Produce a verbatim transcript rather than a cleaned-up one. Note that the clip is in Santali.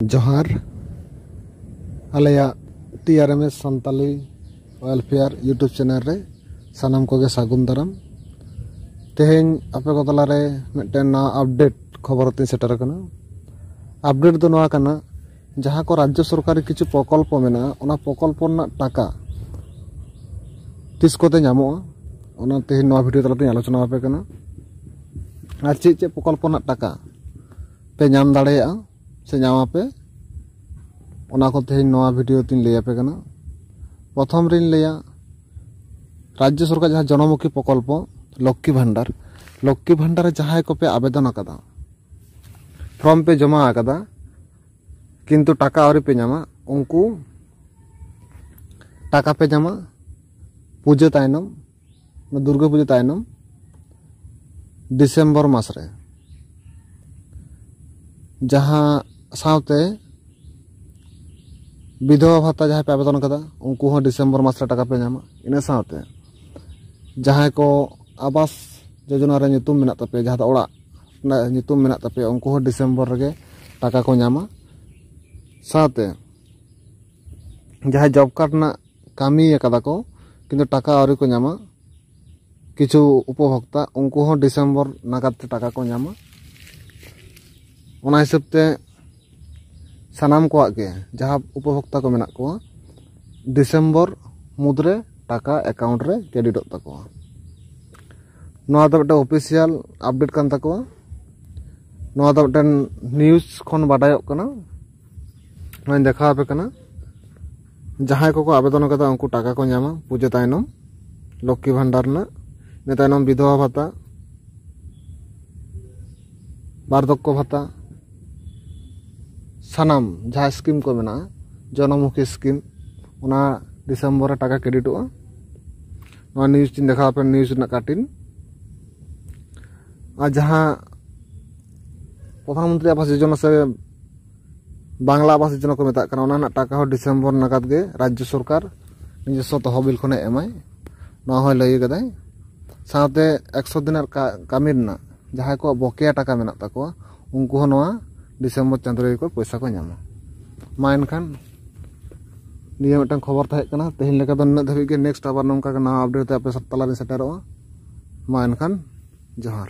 ᱡᱚᱦᱟᱨ᱾ ᱟᱞᱮᱭᱟᱜ T R M S Santali welfare YouTube channel ᱨᱮ ᱥᱟᱱᱟᱢ ᱠᱚᱜᱮ ᱥᱟᱹᱜᱩᱱ ᱫᱟᱨᱟᱢ᱾ ᱛᱮᱦᱮᱧ ᱟᱯᱮ ᱠᱚ ᱛᱟᱞᱟᱨᱮ ᱢᱤᱫᱴᱮᱱ ᱱᱟᱣᱟ ᱟᱯᱰᱮᱴ ᱠᱷᱚᱵᱚᱨ ᱟᱛᱮᱧ ᱥᱮᱴᱮᱨ ᱟᱠᱟᱱᱟ᱾ ᱟᱯᱰᱮᱴ ᱫᱚ ᱱᱚᱣᱟ ᱠᱟᱱᱟ, ᱡᱟᱦᱟᱸ ᱠᱚ ᱨᱟᱡᱽᱡᱚ ᱥᱚᱨᱠᱟᱨᱤ ᱠᱤᱪᱷᱩ ᱯᱨᱚᱠᱚᱞᱯᱚ ᱢᱮᱱᱟᱜᱼᱟ, ᱚᱱᱟ ᱯᱨᱚᱠᱚᱞᱯᱚ ᱨᱮᱱᱟᱜ ᱴᱟᱠᱟ ᱛᱤᱥ ᱠᱚᱛᱮ ᱧᱟᱢᱚᱜᱼᱟ, ᱚᱱᱟ ᱛᱮᱦᱮᱧ ᱱᱚᱣᱟ ᱵᱷᱤᱰᱤᱭᱳ ᱛᱟᱞᱟᱛᱮᱧ ᱟᱞᱳᱪᱚᱱᱟ ᱟᱯᱮ ᱠᱟᱱᱟ᱾ ᱟᱨ ᱪᱮᱫ ᱪᱮᱫ ᱯᱨᱚᱠᱚᱞᱯᱚ ᱨᱮᱱᱟᱜ ᱴᱟᱠᱟ ᱯᱮ ᱧᱟᱢ ᱫᱟᱲᱮᱭᱟᱜᱼᱟ ᱥᱮ ᱧᱟᱢ ᱟᱯᱮ, ᱚᱱᱟ ᱠᱚ ᱛᱮᱦᱮᱧ ᱱᱚᱣᱟ ᱵᱷᱤᱰᱤᱭᱳ ᱛᱤᱧ ᱞᱟᱹᱭ ᱟᱯᱮ ᱠᱟᱱᱟ᱾ ᱯᱨᱚᱛᱷᱚᱢ ᱨᱤᱧ ᱞᱟᱹᱭᱟ, ᱨᱟᱡᱽᱡᱚ ᱥᱚᱨᱠᱟᱨ ᱡᱟᱦᱟᱸ ᱡᱚᱱᱚᱢᱩᱠᱷᱤ ᱯᱨᱚᱠᱚᱞᱯᱚ ᱞᱚᱠᱠᱷᱤ ᱵᱷᱟᱱᱰᱟᱨ, ᱞᱚᱠᱠᱷᱤ ᱵᱷᱟᱱᱰᱟᱨ ᱨᱮ ᱡᱟᱦᱟᱸᱭ ᱠᱚᱯᱮ ᱟᱵᱮᱫᱚᱱ ᱟᱠᱟᱫᱟ, ᱯᱷᱨᱚᱢ ᱯᱮ ᱡᱚᱢᱟ ᱟᱠᱟᱫᱟ, ᱠᱤᱱᱛᱩ ᱴᱟᱠᱟ ᱟᱹᱣᱨᱤ ᱯᱮ ᱧᱟᱢᱟ, ᱩᱱᱠᱩ ᱴᱟᱠᱟ ᱯᱮ ᱧᱟᱢᱟ ᱯᱩᱡᱟᱹ ᱛᱟᱭᱱᱚᱢ, ᱫᱩᱨᱜᱟᱹ ᱯᱩᱡᱟᱹ ᱛᱟᱭᱱᱚᱢ ᱰᱤᱥᱮᱢᱵᱚᱨ ᱢᱟᱥ ᱨᱮ᱾ ᱡᱟᱦᱟᱸ ᱥᱟᱶᱛᱮ ᱵᱤᱫᱷᱚᱵᱟ ᱵᱷᱟᱛᱟ ᱡᱟᱦᱟᱸᱭ ᱯᱮ ᱟᱵᱮᱫᱚᱱ ᱠᱟᱫᱟ, ᱩᱱᱠᱩ ᱦᱚᱸ ᱰᱤᱥᱮᱢᱵᱚᱨ ᱢᱟᱥ ᱨᱮ ᱴᱟᱠᱟ ᱯᱮ ᱧᱟᱢᱟ᱾ ᱤᱱᱟᱹ ᱥᱟᱶᱛᱮ ᱡᱟᱦᱟᱸᱭ ᱠᱚ ᱟᱵᱟᱥ ᱡᱳᱡᱚᱱᱟ ᱨᱮ ᱧᱩᱛᱩᱢ ᱢᱮᱱᱟᱜ ᱛᱟᱯᱮᱭᱟ, ᱡᱟᱦᱟᱸ ᱫᱚ ᱚᱲᱟᱜ ᱨᱮᱱᱟᱜ ᱧᱩᱛᱩᱢ ᱢᱮᱱᱟᱜ ᱛᱟᱯᱮᱭᱟ, ᱩᱱᱠᱩ ᱦᱚᱸ ᱰᱤᱥᱮᱢᱵᱚᱨ ᱨᱮᱜᱮ ᱴᱟᱠᱟ ᱠᱚ ᱧᱟᱢᱟ᱾ ᱥᱟᱶᱛᱮ ᱡᱟᱦᱟᱸᱭ ᱡᱚᱵ ᱠᱟᱨᱰ ᱨᱮᱱᱟᱜ ᱠᱟᱹᱢᱤ ᱟᱠᱟᱫᱟ ᱠᱚ, ᱠᱤᱱᱛᱩ ᱴᱟᱠᱟ ᱟᱹᱣᱨᱤ ᱠᱚ ᱧᱟᱢᱟ, ᱠᱤᱪᱷᱩ ᱩᱯᱚᱵᱷᱳᱠᱛᱟ, ᱩᱱᱠᱩ ᱦᱚᱸ ᱰᱤᱥᱮᱢᱵᱚᱨ ᱱᱟᱜᱟᱫ ᱛᱮ ᱴᱟᱠᱟ ᱠᱚ ᱧᱟᱢᱟ᱾ ᱚᱱᱟ ᱦᱤᱥᱟᱹᱵ ᱛᱮ ᱥᱟᱱᱟᱢ ᱠᱚᱣᱟᱜ ᱜᱮ, ᱡᱟᱦᱟᱸ ᱩᱯᱚᱵᱷᱳᱠᱛᱟ ᱠᱚ ᱢᱮᱱᱟᱜ ᱠᱚᱣᱟ, ᱰᱤᱥᱮᱢᱵᱚᱨ ᱢᱩᱫᱽᱨᱮ ᱴᱟᱠᱟ ᱮᱠᱟᱣᱩᱱᱴ ᱨᱮ ᱠᱨᱮᱰᱤᱴᱚᱜ ᱛᱟᱠᱚᱣᱟ᱾ ᱱᱚᱣᱟ ᱫᱚ ᱢᱤᱫᱴᱮᱱ ᱚᱯᱷᱤᱥᱤᱭᱟᱞ ᱟᱯᱰᱮᱴ ᱠᱟᱱ ᱛᱟᱠᱚᱣᱟ᱾ ᱱᱚᱣᱟ ᱫᱚ ᱢᱤᱫᱴᱮᱱ ᱱᱤᱭᱩᱡᱽ ᱠᱷᱚᱱ ᱵᱟᱰᱟᱭᱚᱜ ᱠᱟᱱᱟ᱾ ᱱᱚᱣᱟᱧ ᱫᱮᱠᱷᱟᱣ ᱟᱯᱮ ᱠᱟᱱᱟ᱾ ᱡᱟᱦᱟᱸᱭ ᱠᱚᱠᱚ ᱟᱵᱮᱫᱚᱱ ᱠᱟᱫᱟ, ᱩᱱᱠᱩ ᱴᱟᱠᱟ ᱠᱚ ᱧᱟᱢᱟ ᱯᱩᱡᱟᱹ ᱛᱟᱭᱱᱚᱢ, ᱞᱚᱠᱠᱷᱤ ᱵᱷᱟᱱᱰᱟᱨ ᱨᱮᱱᱟᱜ᱾ ᱤᱱᱟᱹ ᱛᱟᱭᱱᱚᱢ ᱵᱤᱫᱷᱚᱵᱟ ᱵᱷᱟᱛᱟ, ᱵᱟᱨᱫᱷᱚᱠᱠᱚ ᱵᱷᱟᱛᱟ, ᱥᱟᱱᱟᱢ ᱡᱟᱦᱟᱸ ᱥᱠᱤᱢ ᱠᱚ ᱢᱮᱱᱟᱜᱼᱟ, ᱡᱚᱱᱚᱢᱩᱠᱷᱤ ᱥᱠᱤᱢ, ᱚᱱᱟ ᱰᱤᱥᱮᱢᱵᱚᱨ ᱨᱮ ᱴᱟᱠᱟ ᱠᱨᱮᱰᱤᱴᱚᱜᱼᱟ᱾ ᱱᱚᱣᱟ ᱱᱤᱭᱩᱡᱽ ᱤᱧ ᱫᱮᱠᱷᱟᱣ ᱟᱯᱮ, ᱱᱤᱭᱩᱡᱽ ᱨᱮᱱᱟᱜ ᱠᱟᱴᱤᱱ᱾ ᱟᱨ ᱡᱟᱦᱟᱸ ᱯᱨᱚᱫᱷᱟᱱ ᱢᱚᱱᱛᱨᱤ ᱟᱵᱟᱥ ᱡᱳᱡᱚᱱᱟ ᱥᱮ ᱵᱟᱝᱞᱟ ᱟᱵᱟᱥ ᱡᱳᱡᱚᱱᱟ ᱠᱚ ᱢᱮᱛᱟᱜ ᱠᱟᱱᱟ, ᱚᱱᱟ ᱨᱮᱱᱟᱜ ᱴᱟᱠᱟ ᱦᱚᱸ ᱰᱤᱥᱮᱢᱵᱚᱨ ᱱᱟᱜᱟᱫ ᱜᱮ ᱨᱟᱡᱽᱡᱚ ᱥᱚᱨᱠᱟᱨ ᱱᱤᱡᱚᱥᱥᱚ ᱛᱚᱦᱚᱵᱤᱞ ᱠᱷᱚᱱᱮ ᱮᱢᱟᱭ, ᱱᱚᱣᱟ ᱦᱚᱸᱭ ᱞᱟᱹᱭ ᱠᱟᱫᱟᱭ᱾ ᱥᱟᱶᱛᱮ ᱮᱠᱥᱚ ᱫᱤᱱ ᱨᱮᱱᱟᱜ ᱠᱟ-, ᱠᱟᱹᱢᱤ ᱨᱮᱱᱟᱜ ᱡᱟᱦᱟᱸᱭ ᱠᱚᱣᱟᱜ ᱵᱚᱠᱮᱭᱟ ᱴᱟᱠᱟ ᱢᱮᱱᱟᱜ ᱛᱟᱠᱚᱣᱟ, ᱩᱱᱠᱩ ᱦᱚᱸ ᱱᱚᱣᱟ ᱰᱤᱥᱮᱢᱵᱚᱨ ᱪᱟᱸᱫᱳ ᱨᱮᱜᱮ ᱠᱚ ᱯᱚᱭᱥᱟ ᱠᱚ ᱧᱟᱢᱟ᱾ ᱢᱟ ᱮᱱᱠᱷᱟᱱ ᱱᱤᱭᱟᱹ ᱢᱤᱫᱴᱟᱝ ᱠᱷᱚᱵᱚᱨ ᱛᱟᱦᱮᱸ ᱠᱟᱱᱟ ᱛᱮᱦᱮᱧ ᱞᱮᱠᱟ ᱫᱚ ᱱᱤᱱᱟᱹᱜ ᱫᱷᱟᱹᱵᱤᱡ ᱜᱮ᱾ ᱱᱮᱠᱥᱴ ᱟᱵᱟᱨ ᱱᱚᱝᱠᱟ ᱜᱮ ᱱᱟᱣᱟ ᱟᱯᱰᱮᱴ ᱛᱮ ᱟᱯᱮ ᱥᱟᱶ ᱛᱟᱞᱟᱨᱤᱧ ᱥᱮᱴᱮᱨᱚᱜᱼᱟ᱾ ᱢᱟ ᱮᱱᱠᱷᱟᱱ ᱡᱚᱦᱟᱨ᱾